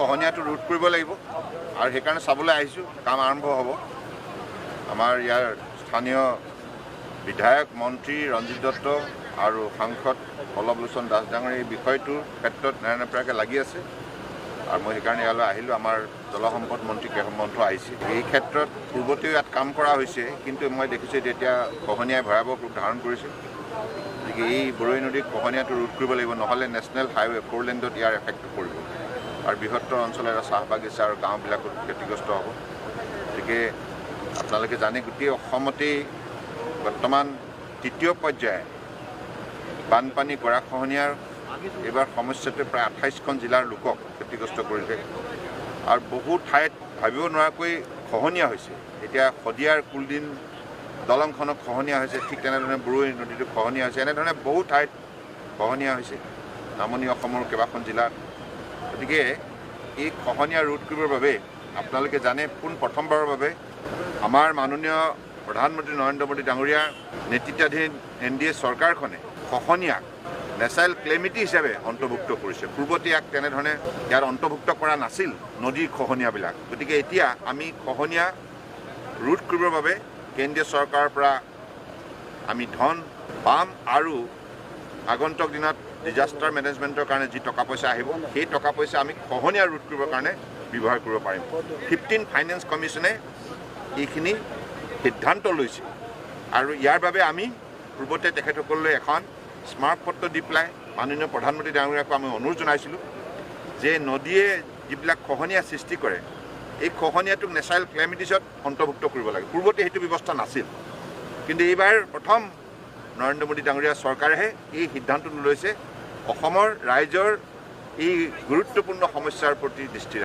খহনীয়াটো ৰোধ কৰিব লাগিব আৰু সেইকাৰণে চাবলৈ আহিছোঁ। কাম আৰম্ভ হ'ব। আমাৰ ইয়াৰ স্থানীয় বিধায়ক মন্ত্ৰী ৰঞ্জিত দত্ত আৰু সাংসদ পল্লৱ লোচন দাস ডাঙৰীয়া এই বিষয়টোৰ ক্ষেত্ৰত নেৰানেপেৰাকৈ লাগি আছে আৰু মই সেইকাৰণে ইয়ালৈ আহিলোঁ। আমাৰ জলসম্পদ মন্ত্ৰী কেশৱ মহন্ত আহিছে। এই ক্ষেত্ৰত পূৰ্বতেও ইয়াত কাম কৰা হৈছে, কিন্তু মই দেখিছোঁ এতিয়া খহনীয়াই ভয়াৱহ ৰূপ ধাৰণ কৰিছে। গতিকে এই বৰৈ নদীৰ খহনীয়াটো ৰোধ কৰিব লাগিব, নহ'লে নেশ্যনেল হাইৱে 4 লেণ্ডত ইয়াৰ এফেক্টটো পৰিব আৰু বৃহত্তৰ অঞ্চলৰ এটা চাহ বাগিচা আৰু গাঁওবিলাকত ক্ষতিগ্ৰস্ত হ'ব। গতিকে আপোনালোকে জানে গোটেই অসমতেই বৰ্তমান তৃতীয় পৰ্যায়ে বানপানী গৰাখহনীয়াৰ এইবাৰ সমস্যাটোৱে প্ৰায় 28খন জিলাৰ লোকক ক্ষতিগ্ৰস্ত কৰিছে আৰু বহু ঠাইত ভাবিব নোৱাৰাকৈ খহনীয়া হৈছে। এতিয়া শদিয়াৰ কুলদিন দলংখনক খহনীয়া হৈছে, ঠিক তেনেধৰণে বৰৈ নদীটো খহনীয়া হৈছে, এনেধৰণে বহু ঠাইত খহনীয়া হৈছে নামনি অসমৰ কেইবাখন জিলাত। গতিকে এই খহনীয়া ৰোধ কৰিবৰ বাবে আপোনালোকে জানে পোন প্ৰথমবাৰৰ বাবে আমাৰ মাননীয় প্ৰধানমন্ত্ৰী নৰেন্দ্ৰ মোদী ডাঙৰীয়াৰ নেতৃত্বাধীন NDA চৰকাৰখনে খহনীয়াক নেচাৰেল ক্লেমিটি হিচাপে অন্তৰ্ভুক্ত কৰিছে। পূৰ্বতে ইয়াক তেনেধৰণে ইয়াত অন্তৰ্ভুক্ত কৰা নাছিল নদীৰ খহনীয়াবিলাক। গতিকে এতিয়া আমি খহনীয়া ৰোধ কৰিবৰ বাবে কেন্দ্ৰীয় চৰকাৰৰ পৰা আমি ধন পাম আৰু আগন্তুক দিনত ডিজাষ্টাৰ মেনেজমেণ্টৰ কাৰণে যি টকা পইচা আহিব সেই টকা পইচা আমি খহনীয়া ৰোধ কৰিবৰ কাৰণে ব্যৱহাৰ কৰিব পাৰিম। 15 ফাইনেন্স কমিশ্যনে এইখিনি সিদ্ধান্ত লৈছে আৰু ইয়াৰ বাবে আমি পূৰ্বতে তেখেতসকললৈ এখন স্মাৰকপত্ৰ দি পেলাই মাননীয় প্ৰধানমন্ত্ৰী ডাঙৰীয়াকো আমি অনুৰোধ জনাইছিলোঁ যে নদীয়ে যিবিলাক খহনীয়া সৃষ্টি কৰে এই খহনীয়াটোক নেচাৰেল ক্লেমিটিছত অন্তৰ্ভুক্ত কৰিব লাগে। পূৰ্বতে সেইটো ব্যৱস্থা নাছিল, কিন্তু এইবাৰ প্ৰথম নৰেন্দ্ৰ মোদী ডাঙৰীয়া চৰকাৰেহে এই সিদ্ধান্তটো লৈছে অসমৰ ৰাইজৰ এই গুৰুত্বপূৰ্ণ সমস্যাৰ প্ৰতি দৃষ্টি